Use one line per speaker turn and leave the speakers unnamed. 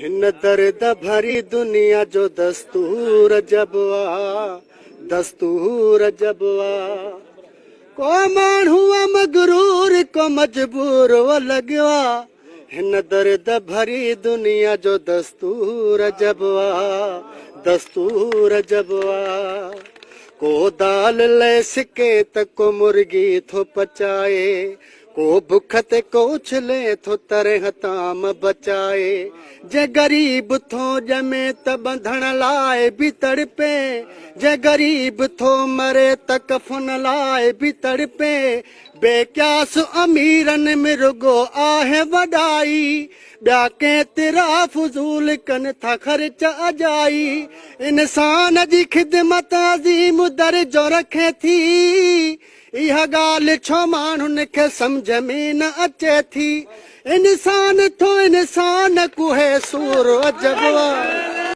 هن درد ڀري دنيا جو دستور عجب آ، دستور عجب آ. ڪو ماڻهو آ مغرور، ڪو مجبور و لڳيو آ. هن درد ڀري دنيا جو دستور عجب آ، دستور عجب آ. ڪو دال لئه سڪي ته ڪو مرغي ٿو پچائي، ڪو بک تي ڪو اڇلي ٿو ترهه طعام بچائي. جي غريب ٿو ڄمي ته ٻنڌڻ لاء به تڙپي، جي غريب ٿو مري ته ڪفن لاء به تڙپي. بي قياس اميرن ۾ رڳو آهي وڏائي، ٻيا ڪيترا فضول ڪن ٿا خرچ اجائي. انسان جي خدمت عظيم درجو رکي ٿي، اها ڳالهه ڇو ماڻهن کي سمجهه ۾ نه اچي ٿي. انسان ٿو انسان ڪوهي سور عجب آ.